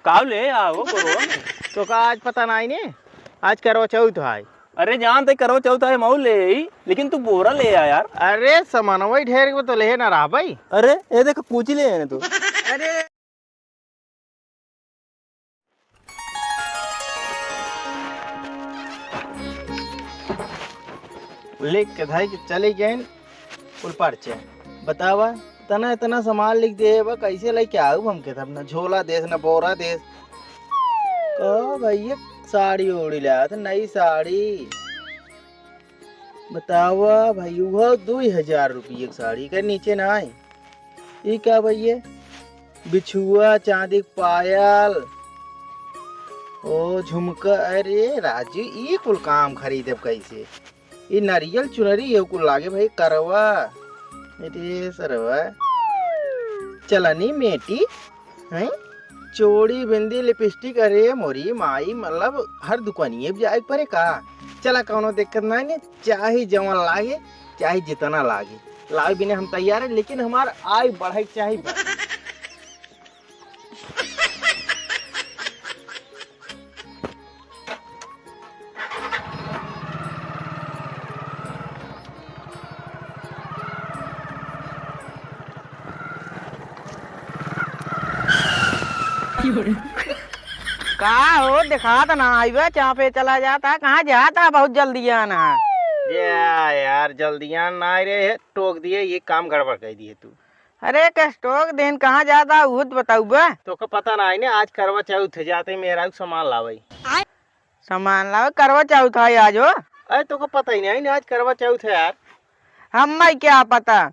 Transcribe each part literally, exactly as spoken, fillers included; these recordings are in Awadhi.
काव ले आओ बोरो। तोका आज पता नाहीं ने, आज करवा चौथ है। अरे जान ते करवा चौथ है, मऊ ले आई, लेकिन तू बोरा ले आ यार। अरे सामानवा ही ढेर के तो लेहे ना रहा भाई। अरे ये देख कूची ले आए तू। अरे लिख के धाई के चले गए कुल पर्चे। बतावा, इतना इतना सामान लिख दे बा, कैसे लेके आऊ हमके? तब ना झोला देस, ना बोरा देस। कहो भैया, साड़ी ओढ़ी लात, नई साड़ी। बतावा भाई, उहो दुई हजार रुपये के साड़ी के नीचे ना आई। ई का भैया? बिछुआ, चांदी के पायल, ओ झुमका। अरे राजू, ई कुल काम खरीदब कैसे? ई नारियल चुनरी, ये कुल लागे भाई, करवा। अरे सरवा, चलनी मेटी, हैं? चूड़ी, बिंदी, लिपस्टिक, अरे मोरी माई, मतलब हर दुकानिए पे जाए के पड़े का? चला, कौनो दिक्कत नाहीं ने, चाहे जवन लागे, चाहे जितना लागे, लावे बिना हम तैयार है, लेकिन हमार आय बढ़े के चाही बस। का हो, देखात ना आइबे, चापे चला जाता, कहाँ जाता? बहुत जल्दी आना। या यार, जल्दियान ना आए रहे, टोक दिए, ये काम गड़बड़ कर दिए तू। अरे, कस टोक देन, कहाँ जाता, उहो तो बताउबे। तोका पता ना है ने, आज करवा चौथ है, जाते मेहरारू के सामान लावे। सामान लावे, करवा चौथ है आज हो। अरे, तोका पता ही नहीं है ने, आज करवा चौथ है यार। हम्मे क्या पता,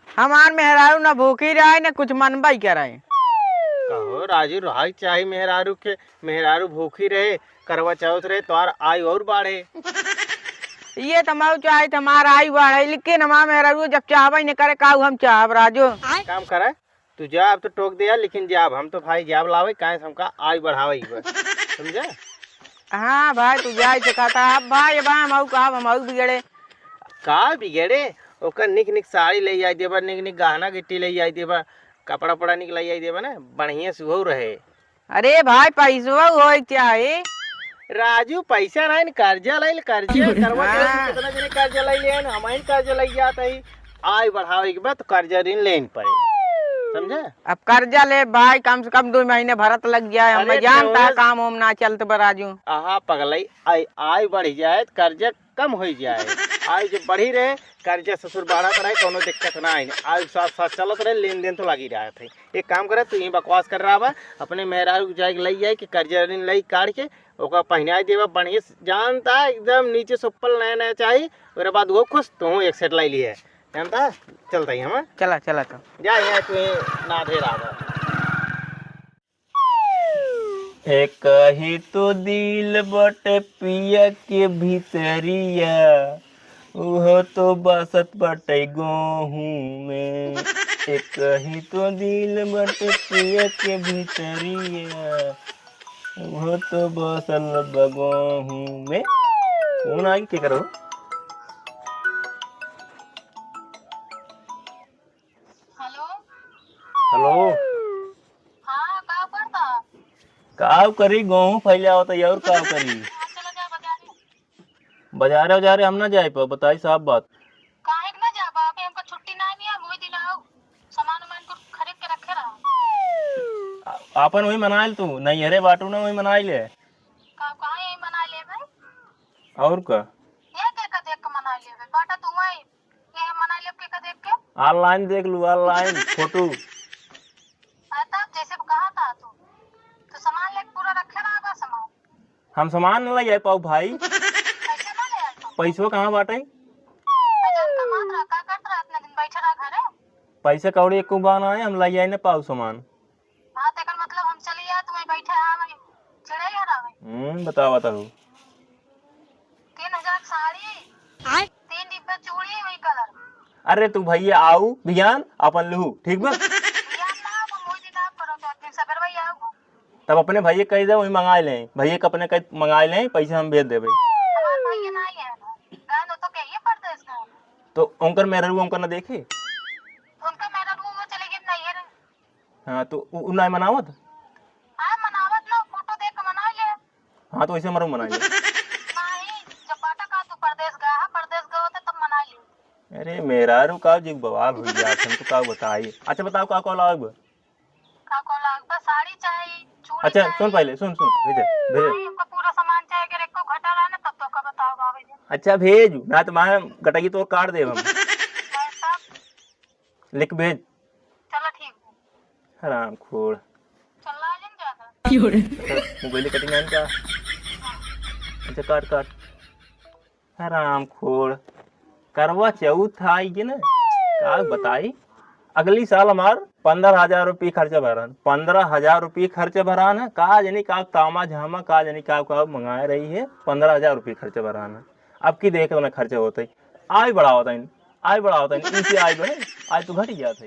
हमार मेहरारू न भूखी रहे, न कुछ मनबई करे। कहो राजू, रहाई चाही मेहरारू के, मेहरारू भूखी रहे, करवा चौथ रहे, तोहार आयु और बाढ़े। ये तो मऊ चाहे तो हमार आयु बाढ़े, लेकिन हमार मेहरारू जब चाहबे न करे, काऊ हम चाहब राजू? काम करे, तू जा, अब तो टोक दे यार, लेकिन जा, अब हम तो भाई जाब लावे, काहे से हमका आयु बढ़ावे ही बा, समझा? हाँ भाई, तू जाए से कहता, अब भाई, अब हम आऊ कहब, हम आऊ बिगड़े। का बिगड़े? ओकर निक निक साड़ी ले आई देबा, निक निक गहना गिट्टी ले आई देबा, कपड़ा उपड़ा निक ले आई देबा ना, बढ़िया से उहो रहे। अरे भाई, पैसवा होए के चाही। राजू, पैसा नहीं न, कर्जा ले ले, कर्जा। करवा चौथ में हाँ। कितना जने कर्जा ले ले, हम ही कर्जा ले जात हई। आय बढ़ावे के बाद तो कर्जा ऋण लेन पड़े, समझा? अब कर्जा ले भाई, कम से कम दो महीने भरत लग जाए, हम अरे जानता है तो काम उम ना चलत बा राजू। आहा पगलई, आय, आय बढ़ जाए तो कर्जा कम हो जाए, आय जो बढ़ी रहे, कर्जा ससुर बढ़त रहे, कोनो दिक्कत ना आई, आय साथ साथ चलत रहे, लेन देन तो लगी रहत है। एक काम करे, तू यहीं बकवास कर रहा बा, अपने मेहरारू के जाए के लई जाए कि कर्जा ऋण लई काढ़ के ओका पहिनाई देबा बढ़िया से, जानता एकदम नीचे से ऊपर नया नया चाही, ओकरे बाद वो खुश, तू एक सेट लाई लिए, जानता? चलता ही हम, हाँ? चला, चला तो। जा यहाँ तू यहीं ना दे रहा बा। एक ही तो दिल बटे पिया के भीतरिया, उहो तो बसत बटे गोहूं में। एक ही तो दिल बटे पिया के भीतरिया, उहो तो बसल बा गोहूं में। कौन आई के करो? हेलो। हेलो। हाँ, का करता? का करी, गोहूं फैले आवत है, और का करी? हाँ, चला जा बाजारे। बाजारे, बाजारे हम ना जाए पाओ, बताई साफ बात। काहे के ना जाबा? अबे हमका छुट्टी ना मिया, वही दिन आओ, सामान वामान कुल खरीद के रखे रहा। आ-, आपन वही मनाइल तू, नैहरे बाटू ना, वही मनाइल है। का, कहाँ यही मनाइल है भाई? और का? ये के का देख के मनाइल है भाई? बाटा तू आई, ये मनाइल है के का देख के? Online देख लू, online फोटो। आ, तब जैसे कहा था तू, तो सामान लेके पूरा रखे रहा बा सामान। हम सामान न ले आए पाऊ भाई। पैसा ना ले आए पाऊ। पैसवा कहाँ बाटे? पैसा कमात रहा, का करत रहा इतना दिन बैठे रहा घरे? पैसा कौड़ी एको बा ना है, हम ले आए न पाऊ सामान। हाँ, तो एकर मतलब हम चली आ, तुम्हें बैठे रहा भाई, चिड़ै हरा भाई। हम्म, बतावा तारू। तीन हजार साड़ी, आय। तीन डिब्बा चूड़ी, वही कलर। अरे तू भैया आऊ बिहान अपन लहू, ठीक बा? बिहान ना, अपन वही दिन आप करो, तो दिन सवेर वही आओ। तब अपने भैया कह दे, वही मंगा लें, भैया के अपने कह मंगा लें, पैसे हम भेज देबे। हमार भैया ना आए हैं, गान तो कहिए परदेस का। तो उनकर मेहरारू उनकर ना देखे? उनका मेहरारू वो चले गए नैहर। हाँ, तो उ, उ ना मनावत? हाँ, मनावत। हाँ, तो वैसे हमरो मनाई ले। नहीं, जब बाटा का तू परदेस गया है, परदेस गए होते तब मना ली। अरे, मेहरारू का जी बवाल हो गया, हम तो का बताई। अच्छा, बताओ, का का लाग बा? का का लाग बा? साड़ी चाही, चूड़ी अच्छा, चाही। सुन पहले, सुन, सुन, भेजे, भेजे। नहीं, हमको पूरा सामान चाही, अगर एको घटा रहा ना, तब तो का बताओ, बाबा जी। अच्छा, भेज, ना तो मैं गटगी तोर काट देब हम। बस तब। लिख भेज। चलो, ठीक है। हरामखोर। चल, आ जाएंगे ज्यादा। अच्छा, मोबाइल कटिंग आइन का? अच्छा, काट, काट। हरामखोर। करवा चौथ आई कि ना? का बताई? अगली साल हमार पन्द्रह हजार रुपये खर्चा भरान। पन्द्रह हजार रुपये खर्चा भरान है। का जानी का तामा झामा, का जानी का, का मंगाए रही है। पन्द्रह हजार रुपये खर्चा भरान है। अब की देख ना खर्चा होते। आय बढ़ावत हइन, आय बढ़ावत हइन, इनसे आय बढ़े, आय तो घट गया था।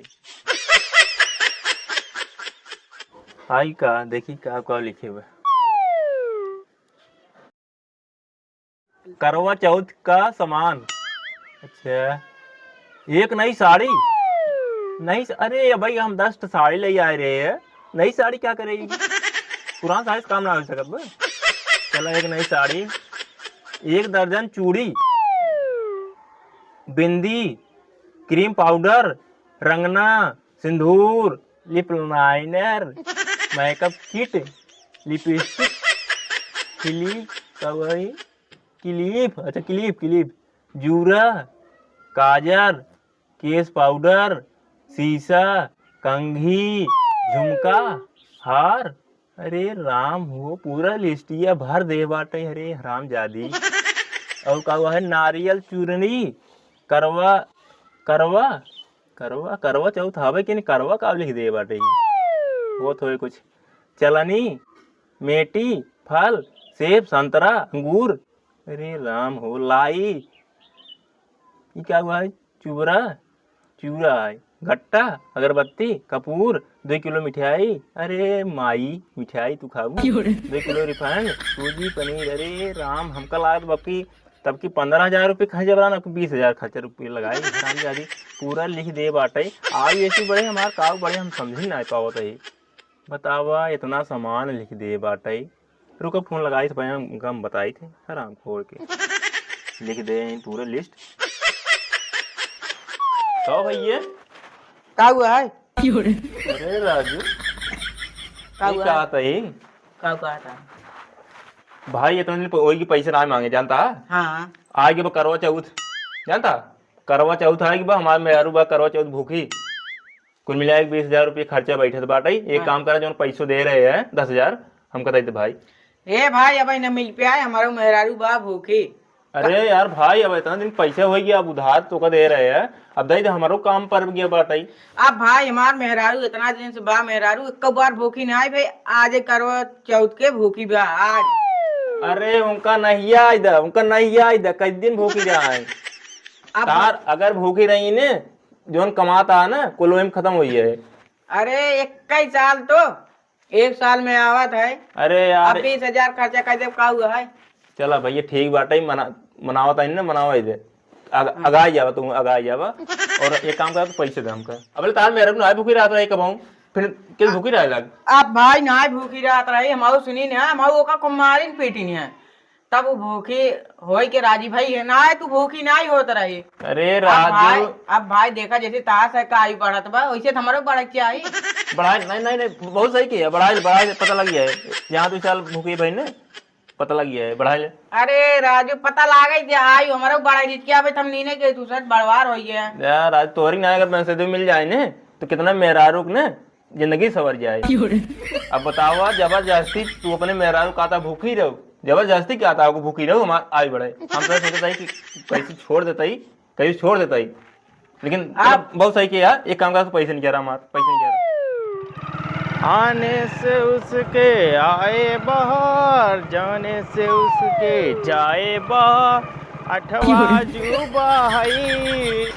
आई का, देखी का, का लिखे हुए। करवा चौथ का सामान। अच्छा, एक नई साड़ी। नई स-, अरे भाई, हम दस ठो साड़ी ले आए रहे हैं, नई साड़ी क्या करेगी? पुरान साड़ी से काम ना हो सकत बा। चलो, एक नई साड़ी, एक दर्जन चूड़ी, बिंदी, क्रीम पाउडर, रंगना, sindoor, lip liner, makeup kit, lipstick, clip, का वही? क्लिप, अच्छा, क्लिप, क्लिप, जूरा, काजर, केश पाउडर, सीसा, कंघी, झुमका, हार। अरे राम हो, पूरा लिस्टिया भर दे बाटे, अरे हरामजादी। और का हुआ है, नारियल चूरनी, करवा, करवा, करवा, करवा चौथ हवे कि नहीं, करवा का लिख दे बाटे। वो थोड़े कुछ चलनी, मेटी, फल, सेब, संतरा, अंगूर। अरे राम हो, लाई। ई का हुआ है? चूरा, चूरा है। घट्टा, अगरबत्ती, कपूर, दो किलो मिठाई। अरे माई, मिठाई तू खाबू? क्यों रे? दो किलो रिफाइंड, सूजी, पनीर। अरे राम, हमका लागत बा कि तब की पन्द्रह हजार रुपये खर्च बरान, अब की बीस हजार खर्च रुपये लगाई। हरामजादी पूरा लिख दे बाटे। आई ऐसी बड़े हमार काव बड़े, हम समझ ही ना पावत है। बतावा, इतना सामान लिख दे बाटे। रुको, फोन लगाई थे, पहले उनका हम बताई थे, हराम खोर के। लिख दे हैं पूरा लिस्ट। तो भैया, का हुआ है? अरे राजू, का ये हुआ? का आता है? का, का आता है? भाई, इतने दिन प-, वही के पैसे ना मांगे, जानता है? हाँ। आगे वो करवा चौथ, जानता? करवा चौथ आगे बा, हमारे मेहरारू बा, करवा चौथ भूखी। कुल मिला के बीस हजार रुपये खर्चा बैठत बाटे। एक हाँ। काम करा, जौन पैसो दे रहे हैं, दस हजार, हमका दे दे भाई। ए भाई, अब न मिल पे आए, हमारो मेहरारू बा भूखी। अरे यार भाई, अब इतना दिन पैसा हो गया, अब उधार तोका दे रहे हैं, अब दे दे, हमारो काम पर गया बाटे। अब भाई, हमार मेहरारू इतना दिन से बा, मेहरारू एक बार भूखी ना आई भाई, आज करवा चौथ के भूखी बा आज। अरे उनका नहीं आई दा, उनका नहीं आई दा, कई दिन भूखी रहा है। अब तार अगर भूखी रही ने, जौन कमाता है ना, कुल वही में खत्म हुई है। अरे, इक्कीस साल तो, एक साल में आवत है। अरे यार। अब बीस हजार खर्चा कर देब, का हुआ है? चला भैया, ठीक बाटे, मना-, मनावत है ना, मनावा ही दे। अग-, हाँ। अगाई जावा तू, अगाई जावा। और एक काम कर, तू पैसे दे हमका। अबे तार मेहरारू ना भूखी रहत रही कबहूँ, फिर के भूखी रहे लग? अब भाई ना भूखी रहत रही, हम आऊ सुनी ना, हम आऊ ओका कुमारिन पीटी नहीं है। तब वो भूखी होई के राजी भाई है ना, तू भूखी ना ही होत रही। अरे अब राजू। भाई, अब भाई देखा जैसे तास है का आयु बढ़त बा, वैसे तो हमरो बढ़े के चाही। बढ़ाए, नहीं, नहीं, नहीं, बहुत सही किया, बढ़ाए, बढ़ाए, पता लग गया है। यहाँ तो साल भूखी भाई ने पता लग गया है, बढ़ाए ले। अरे राजू, पता लागे जे आयु हमरो बढ़े के, क्या भाई हम नीने के तू सच बड़वार हो गया। यार, आज तोहरी ना अगर मैसेज मिल जाए ने, तो कितना मेहरारू ने जिंदगी सवर जाए। क्यों रे? अब बतावा, जबरदस्ती तू अपने मेहरारू कहता भूखी रहो, जबरदस्ती कहता हो भूखी रहो, हमार आयु बढ़े। हम तो सोचता है कि कैसे छोड़ देता ही, कैसे छोड़ देता ही, लेकिन आप बहुत सही किया, एक काम करा, तू पैसे नहीं कह रहा, हमार पैसे नहीं कह रहा। आने से उसके आए बाहर, जाने से उसके जाए बाहर, अठवा अजूबा हई।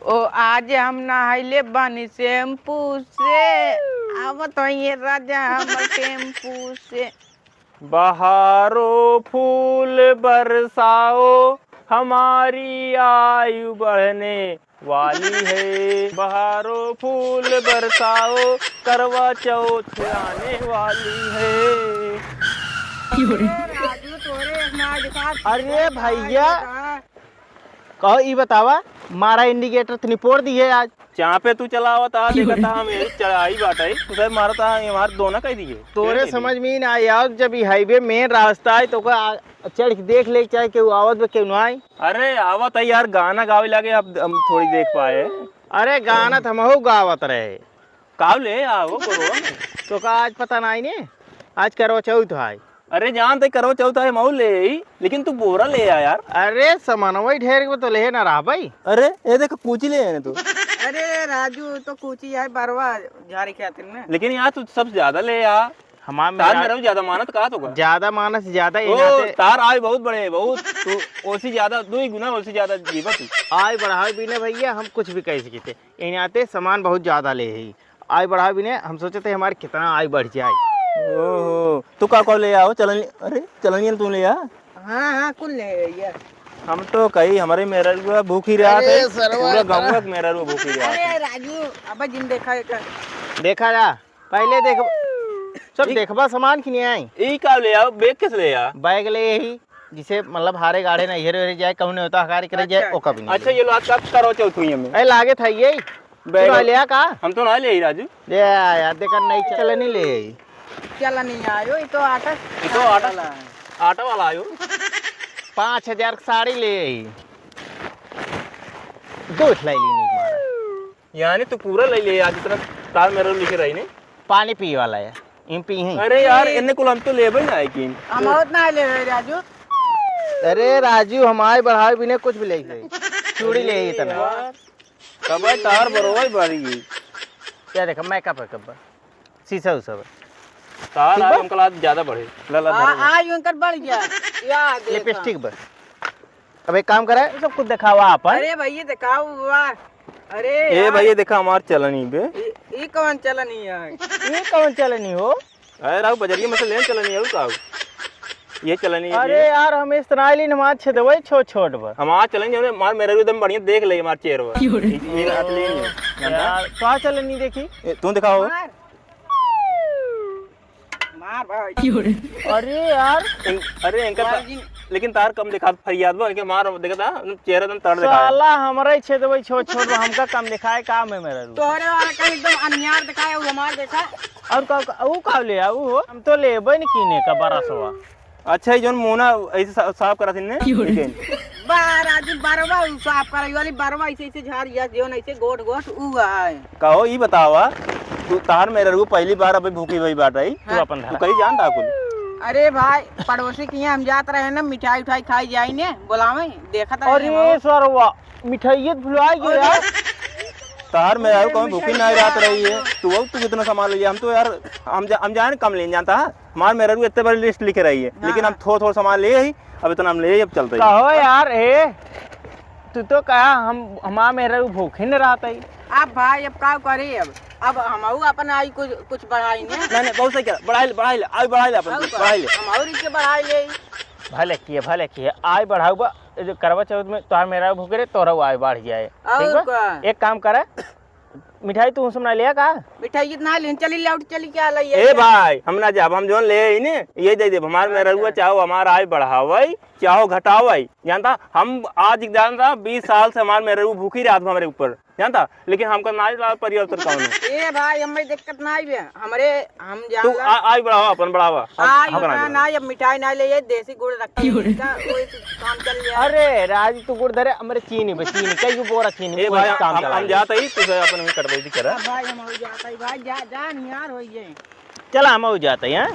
ओ, आज हम नहाइले बानी शैम्पू से, आवत हई ये राजा हमर टेम्पू से। बहारो फूल बरसाओ, हमारी आयु बढ़ने वाली है, बहारो फूल बरसाओ, करवा चौथ आने वाली है। अरे राजू, तोरे एक मार दिखा। अरे भैया, कहो, ई बतावा, मारा indicator तनी फोड़ दिए आज। चापे तू चलावत आ, देखत आ, हम यही चढ़ाई बाटे, तू सब मारत आ, ये मार दो ना कह दिए। तोरे समझ में ही ना आया, जब ई highway main रास्ता है, तो ओका आ-, चढ़ के देख ले, चाहे केहू आवत बा, केहू ना आई। अरे, आवत है यार, गाना गावे लागे, अब हम थोड़ी देख पाए। अरे, गाना तो हमहू गावत रहे। काव ले आओ, बोलो। तो का आज पता नहीं ने, आज करवा चौथ है। अरे जान ते करवा चौथ है, मऊ ले आई, लेकिन तू बोरा ले आ यार। अरे सामानवा ही ढेर के तो ले ना रहा भाई। अरे ये देख कूची ले आने तू। अरे राजू तो कूची है बरवा झाड़ी खातिर ना। लेकिन यार तू सबसे ज्यादा ले आ। हमार तार मेरा मेरा भी ज्यादा मानत कहा तो का? ज्यादा मानस ज्यादा ओ, इनाते तार आय बहुत बड़े, बहुत तू ओसी ज्यादा, दो ही गुना ओसी ज्यादा जीवा तू। आय बढ़ावे बिना भैया हम कुछ भी कह सकिते। इनाते सामान बहुत ज्यादा ले ही। आय बढ़ावे बिना हम सोचते हमारे कितना आय बढ़ जाए। ओहो, तू का का ले आओ चलनी, अरे चलनी तू ले आ। हाँ, हाँ, कुल ले भैया। हम तो कही हमारे मेहररुआ भूखी रात अरे है, सरवा पूरा इतना गाँव का मेहररुआ भूखी रात है। अरे राजू, अब जिन देखा है का? देखा जा, पहले देख, सब ई देखबा सामान कि नहीं आई? ई का ले आओ, बैग कैसे ले आ? बैग ले यही, जिसे मतलब हारे गाड़े ना हेरे हेरे जाए, कहूँ नहीं होता हकारी करे जाए, अच्छा, ओका भी नहीं अच्छा, ले। ये लो आज का करो चौथ हुई हमें। ए, लागे था ये। बैग तू ना ले आ का? हम तो ना ले आई राजू। ले आ यार, देखा नहीं चलनी ले आई। चलनी आयो, ये तो आटा ये तो आटा वाला है। आटा वाला आयो। पाँच हजार की साड़ी ले आई। दो ठलाई ली नहीं मारा। यानी तू पूरा ले ले आज, इतना तार मेरा लिखे रही नहीं। पानी पिए वाला है, इन पी ही। अरे यार, इन्ने कुल हम तो लेबे ना है कि। हम बहुत ना ले रहे राजू। अरे राजू, हम आय बढ़ावे बिना कुछ भी ले गए। चूड़ी ले इतना। यार, कब है तार बरोबर बढ़ी? क्या देखा, makeup है कब? शीशा उसा बा। तार ठीक आज बा? हमका लाग ज्यादा बढ़े। ला, ला, आ, धर, धर। आज उनकर बढ़ गया। या देखा। लिपस्टिक बा। अब एक काम करा, सब कुछ दिखावा आपन। अरे भैया दिखाओ, वाह। अरे ए यार। भैया देखा हमार चलनी बे। ई, ई कौन चलनी है? ई कौन चलनी हो? अरे राहु बजरिया में से लेन चलनी है, का हो? ये चलनी है अरे ये। यार, हम इस तरह लेन हमार छेदवई छोट छोट बा। हमार चलनी है, हमार मेरा एकदम बढ़िया देख ले हमार चेहरा। क्यों रे? ये हाथ लेन है। यार, का चलनी देखी? ए, तू दिखाओ। मार। मार भाई। क्यों रे? अरे यार। इन-, अरे इनका ता-, मार जी। लेकिन तार कम दिखा फरियाद बा, इनके मार देखा था, चेहरा एकदम तड़ दिखा है। साला हमरा ही छेद भाई छोट छोट बा, हमका कम दिखाए का में मेरा रूप। तोहरे वाला का एकदम अनियार दिखाए, वो हमार देखा। और का, का, वो का ले आ, वो हो? हम तो लेबे नहीं कीने का बारह सौ। अच्छा, ये जौन मुंह ना ऐसे सा-, साफ करा थी ने, क्यों रे? ठीक है। बा राजू, बरवा उ साफ करई वाली बरवा ऐसे, ऐसे झाड़ या जौन ऐसे गोट, गोट उ है। कहो, ई बतावा, तू, तार मेहररुआ पहली बार अभी भूखी भई बाटई। तू हाँ। अपन तू धरा। कहीं जानता कुल? अरे भाई, पड़ोसी के यहाँ हम जात रहे ना, मिठाई उठाई खाई जाई ने, बोलावे, देखत रहे अरे हम। सरवा, मिठाइये भुला गया अरे। यार। तार मेहररुआ कहीं भूखी मिठाई नहीं रहत खा रही है। रहे। तू, तू कितना सामान ले लिया? हम तो यार, हम जा-, हम जाए ना कम लेन जानता है। हमार मेहररुआ इतने बड़ी list लिखे रही है, हाँ, लेकिन हम हाँ। थोड़ा, थोड़ा सामान ले ही, अब इतना हम ले ही, अब चलते ही। कहो यार, ए, तू तो कहा हम, हमार मेहररुआ भूखे न रहत ही। अब भाई, अब का करी अब? अब हमहू अपन आई कुछ, कुछ बढ़ाई ने। नहीं, नहीं, बहुत सही कह, बढ़ाई ले, बढ़ाई ले, आई बढ़ाई ले अपन, और का? बढ़ाई ले। हम और इनके बढ़ाई ले। भले किए, भले किए, आई बढ़ाऊ बा, ए जो करवा चौथ में तोहार मेहररुआ भूखे रहे, तोहरा आय बढ़ जाए। और ठीक बा? का? एक काम करे, मिठाई तू हमसे ना लिया का? मिठाई इतना लेन चली, लौट चली क्या लइया ए के? भाई, हम ना जाब, हम जौन ले आई ने, ये दे देब। हमार मेहररुआ अच्छा। चाहो हमार आय बढ़ावई, चाहो घटावई। जानता, हम आज जानता, बीस साल से हमार मेहररुआ भूखी रहत बा हमरे ऊपर, जानता, लेकिन हमका ना ला परिवर्तन कौनो। ए भाई, हमें दिक्कत ना आई बे, हमरे, हम तू जानला। आ, आय बढ़ावा, अपन बढ़ावा। हम, आय हम उतना बना ना, देब। ना, अब मिठाई ना ले, ये देसी गुड़ रख क्यों रे? का, वो इस काम चल गया। अरे, राज, तू गुड़ धरे, हमरे चीनी बे, चीनी, कई गो बोरा चीनी, ए वो भाई, काम हम, चला हम ले। जात ही, तू से अपन भी कटवैती करा। अब भाई, हम हो जात ही, भाई, जा, जा, निहार हो ये। चला, हम हो जात ही, हाँ?